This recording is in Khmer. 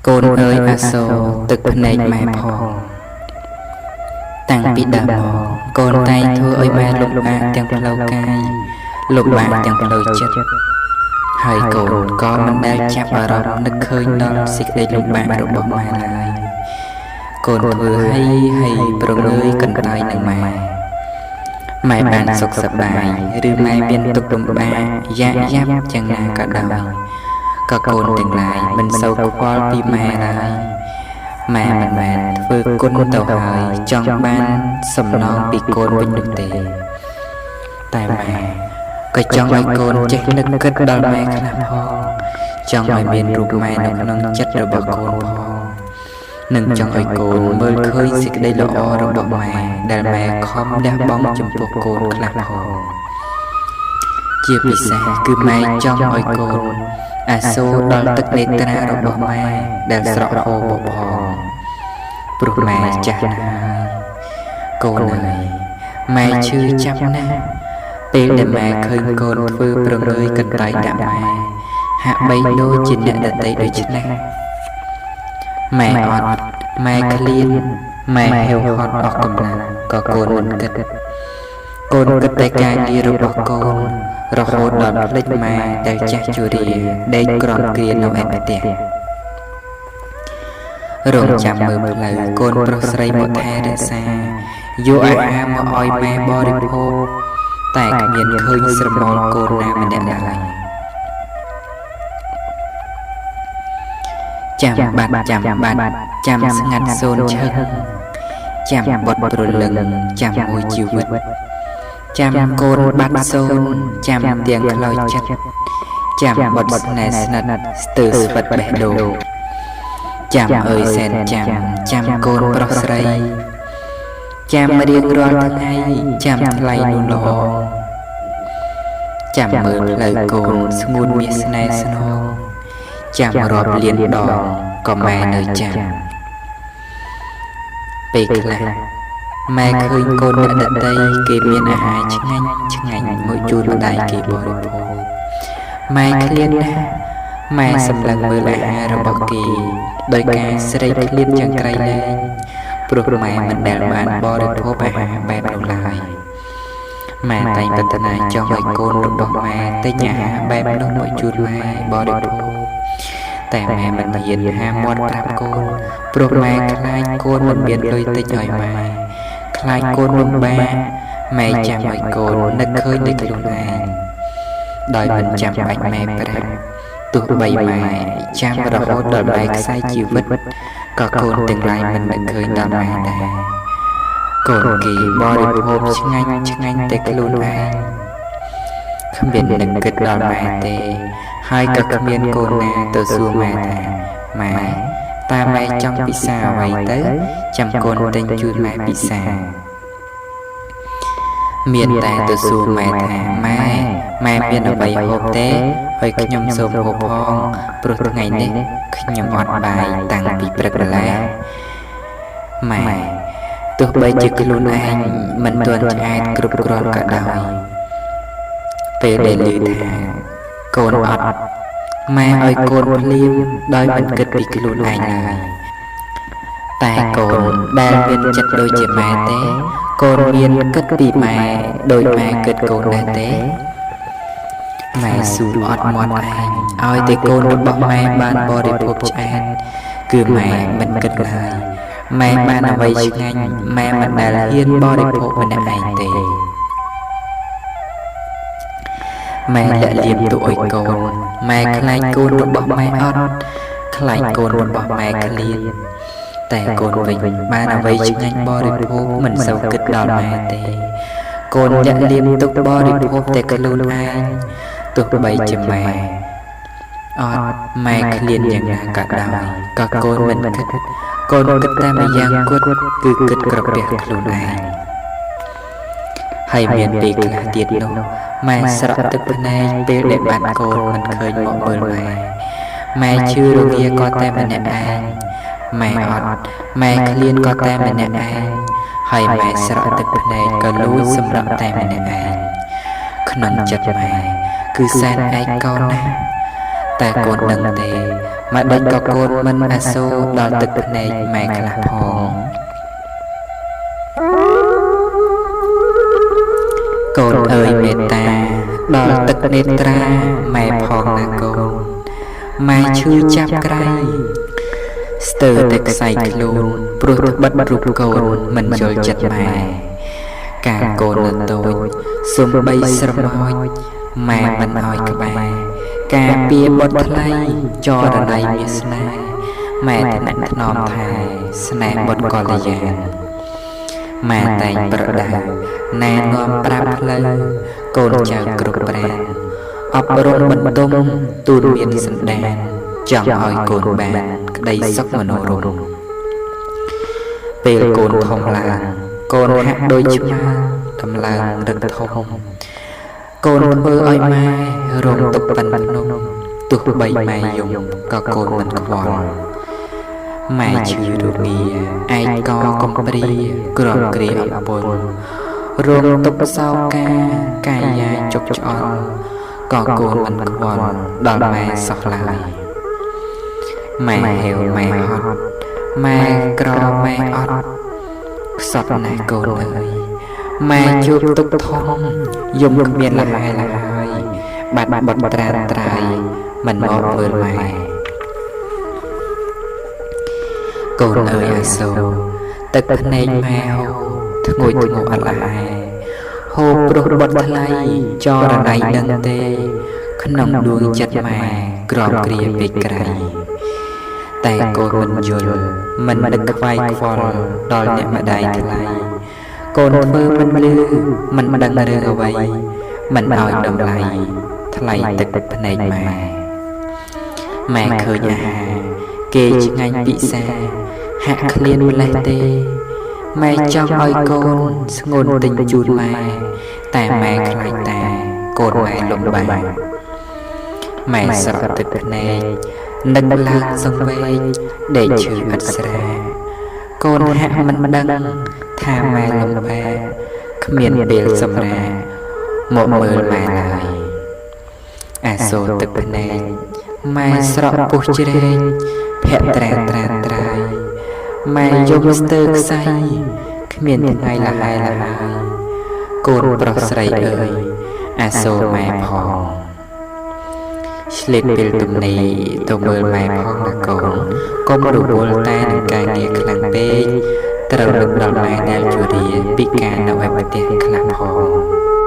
កូនអើយអាសូរទឹកភ្នែកម៉ែផងតាំងពីដើមមកកូនតែងធ្វើឲ្យម៉ែលំបាកទាំងផ្លូវកាយលំបាកទាំងផ្លូវចិត្តហើយកូនក៏មិនដែលចាប់អារម្មណ៍នឹកឃើញដល់សេចក្តីលំបាករបស់ម៉ែឡើយកូនធ្វើហីហីប្រងើយកន្តើយនឹងម៉ែម៉ែបានសុខសប្បាយឬម៉ែមានទុក្ខលំបាកយ៉ាក់យ៉ាប់យ៉ាងណាក៏ដោយក៏កូនទាំងឡាយមិនសូវខ្វល់ពីម៉ែឡើយម៉ែមិនមែនធ្វើគុណទៅហើយចង់បានសំណងពីកូនវិញនោះទេតែម៉ែក៏ចង់ឲ្យកូនចេះនឹកគិតដល់ម៉ែខ្លះផងចង់ឲ្យមានរូបម៉ែនៅក្នុងចិត្តរបស់កូនផងនិងចង់ឲ្យកូនមើលឃើញសេចក្តីល្អរបស់ម៉ែដែលម៉ែខំលះបង់ចំពោះកូនខ្លះផងជាពិសេសគឺម៉ែចង់ឲ្យកូនអាសូរដល់ទឹកនេត្រារបស់ម៉ែដែលស្រក់ហូរមកផងព្រោះម៉ែចាស់ណាស់ហើយកូនអើយម៉ែឈឺចាប់ណាស់ពេលដែលម៉ែឃើញកូនធ្វើប្រងើយកន្តើយដាក់ម៉ែហាក់បីដូចជាអ្នកដទៃដូច្នេះម៉ែអត់ម៉ែឃ្លានម៉ែហេវហត់អស់កម្លាំងក៏កូនមិនគិតកូនគិតតែការងាររបស់កូនរហូតដល់ភ្លេចម៉ែដែលចាស់ជរាដេកក្រំគ្រានៅឯផ្ទះរងចាំមើលផ្លូវកូនប្រុសស្រីមកថែរក្សាយកអាហារមកឲ្យម៉ែបរិភោគតែគ្មានឃើញស្រមោលកូនណាម្នាក់ឡើយចាំបាត់ចាំបាត់ចាំស្ងាត់សូនឈឹងចាំបត់ព្រលឹងចាំមួយជីវិតចាំកូនបាត់សូនចាំទាំងខ្លោចចិត្តចាំបត់ស្នេហ៍ស្និទ្ធស្ទើរស្វិតបេះដូងចាំអើយសែនចាំចាំកូនប្រុសស្រីចាំរៀងរាល់ថ្ងៃចាំថ្លៃនោះល្អចាំមើលផ្លូវកូនស្ងួនមាសស្នេហ៍ស្នងចាំរាប់លានដងក៏ម៉ែនៅចាំពេលខ្លះម៉ែឃើញកូនអ្នកដទៃគេមានអាហារឆ្ងាញ់ឆ្ងាញ់មកជូនម្ដាយគេបរិភោគម៉ែឃ្លានណាស់ម៉ែសម្លឹងមើលអាហាររបស់គេដោយការស្រេកឃ្លានយ៉ាងក្រៃលែងព្រោះម៉ែមិនដែលបានបរិភោគអាហារបែបនោះឡើយម៉ែតែងប្រាថ្នាចង់ឲ្យកូនរបស់ម៉ែទិញអាហារបែបនោះមកជូនម៉ែបរិភោគតែម៉ែមិនហ៊ានហាមាត់ប្រាប់កូនព្រោះម៉ែខ្លាចកូនមិនមានលុយទិញឲ្យម៉ែខ្លាចកូនលំបាកម៉ែចាំឲ្យកូននឹកឃើញដោយខ្លួនឯងដោយមិនចាំបាច់ម៉ែប្រាប់ទោះបីម៉ែចាំរហូតដល់ម៉ែខ្សែជីវិតក៏កូនទាំងឡាយមិននឹកឃើញដល់ម៉ែដែរកូនគេបរិភោគឆ្ងាញ់ឆ្ងាញ់តែខ្លួនឯងគ្មាននឹកគិតដល់ម៉ែទេហើយក៏គ្មានកូនណាទៅសួរម៉ែថាម៉ែតើម៉ែចង់ពិសាអ្វីទៅចាំកូនទិញជូនម៉ែពិសាមានតែទៅសួរម៉ែថាម៉ែម៉ែមានអ្វីហូបទេឲ្យខ្ញុំសូមហូបផងព្រោះថ្ងៃនេះខ្ញុំអត់បាយតាំងពីព្រឹកម្ល៉េះម៉ែទោះបីជាខ្លួនឯងមិនទាន់ឆ្អែតគ្រប់គ្រាន់ក៏ដោយពេលដែលឮថាកូនអត់ម៉ែឲ្យកូនភ្លាមដោយមិនគិតពីខ្លួនឯងឡើយតែកូនដែលមានចិត្តដូចជាម៉ែទេកូនមានគិតពីម៉ែដូចម៉ែគិតកូនដែរទេម៉ែស៊ូអត់មាត់ឯងឲ្យតែកូនរបស់ម៉ែបានបរិភោគឆ្អែតគឺម៉ែមិនគិតឡើយម៉ែបានអ្វីឆ្ងាញ់ម៉ែមិនដែលហ៊ានបរិភោគម្នាក់ឯងទេម៉ែលាក់លៀមទុកឲ្យកូនម៉ែខ្លាចកូនរបស់ម៉ែអត់ខ្លាចកូនរបស់ម៉ែឃ្លានតែកូនវិញបានអ្វីឆ្ងាញ់បរិភោគមិនសូវគិតដល់ម៉ែទេកូនលាក់លៀមទុកបរិភោគតែខ្លួនឯងទោះបីជាម៉ែអត់ម៉ែឃ្លានយ៉ាងណាក៏ដោយក៏កូនមិនគិតកូនគិតតែម្យ៉ាងគត់គឺគិតក្រពះខ្លួនឯងហើយមានពេលខ្លះទៀតនោះម៉ែស្រក់ទឹកភ្នែកពេលដែលបាត់កូនមិនឃើញមកមើលម៉ែម៉ែឈឺរងាក៏តែម្នាក់ឯងម៉ែអត់ម៉ែឃ្លានក៏តែម្នាក់ឯងហើយម៉ែស្រក់ទឹកភ្នែកក៏លួចសម្រាប់តែម្នាក់ឯងក្នុងចិត្តម៉ែគឺសែនឯកោណាស់តែកូនដឹងទេ ម្ដេចក៏កូនមិនអាសូរដល់ទឹកភ្នែកម៉ែខ្លះផងកូនអើយមេត្តាដល់ទឹកនេត្រាម៉ែផងណាកូនម៉ែឈឺចាប់ក្រៃស្ទើរតែខ្សែខ្លួនព្រោះត្បិតរូបកូនមិនយល់ចិត្តម៉ែកាលកូននៅតូចសំបីស្រមោចម៉ែមិនឲ្យក្បែរការពារបុត្រថ្លៃចរណៃមាសស្នេហ៍ម៉ែថ្នាក់ថ្នមថែស្នេហ៍បុត្រកល្យានម៉ែតែងប្រដៅណែនាំប្រាប់ផ្លូវកូនចៅគ្រប់ប្រាណអប់រំបន្ទុំទូនមានសន្តានចង់ឲ្យកូនបានក្តីសុខមនោរម្យពេលកូនធំឡើងកូនហាក់ដូចឆ្មាតម្លើងរឹងធំកូនធ្វើឲ្យម៉ែរងទុក្ខប៉ិនភ្នំទោះបីម៉ែយំក៏កូនមិនខ្វល់ម៉ែឈឺរងាឯកកំព្រាក្រំគ្រាអំពល់រងទុក្ខសោកាកាយាជុកឆ្អល់ក៏កូនមិនខ្វល់ដល់ម៉ែសោះឡើយម៉ែហេវម៉ែហត់ម៉ែក្រម៉ែអត់ខ្សត់ណាស់កូនអើយម៉ែជួបទុក្ខធំយំគ្មានលហើយលហើយបាត់បុត្រត្រាត្រៃមិនមកមើលម៉ែកូនអើយអាសូរទឹកភ្នែកម៉ែហូរធ្ងួចធ្ងោអត់លហែហូរព្រោះបុត្រថ្លៃចរណៃដឹងទេក្នុងដួងចិត្តម៉ែក្រំគ្រាពេកក្រៃតែកូនមិនយល់មិននឹកខ្វាយខ្វល់ដល់អ្នកម្ដាយថ្លៃកូនធ្វើមិនលឺមិនដឹងរឿងអ្វីមិនឲ្យតម្លៃថ្លៃទឹកភ្នែកម៉ែម៉ែឃើញអាហារគេឆ្ងាញ់ពិសាហាក់ឃ្លានម្លេះទេម៉ែចង់ឲ្យកូនស្ងួនទិញជូនម៉ែតែម៉ែខ្លាចតាកូនម៉ែលំបាកម៉ែស្រក់ទឹកភ្នែកនឹកឡើងសង្វេគដេកឈឺឥតស្រាកូនហាក់មិនដឹងថាម៉ែលំបាកគ្មានពេលសម្រាកមកមើលម៉ែឡើយអាសូរទឹកភ្នែកម៉ែស្រក់ពុះជ្រែកភក្ត្រាត្រាត្រៃម៉ែយំស្ទើរខ្សែគ្មានថ្ងៃលហើយលហើយកូនប្រុសស្រីអើយអាសូរម៉ែផងឆ្លៀតពេលទំនេរទៅមើលម៉ែផងណាកូនកុំរវល់តែនឹងការងារខ្លាំងពេកត្រូវនឹកដល់ម៉ែដែលជរាពិការនៅឯផ្ទះខ្លះផង។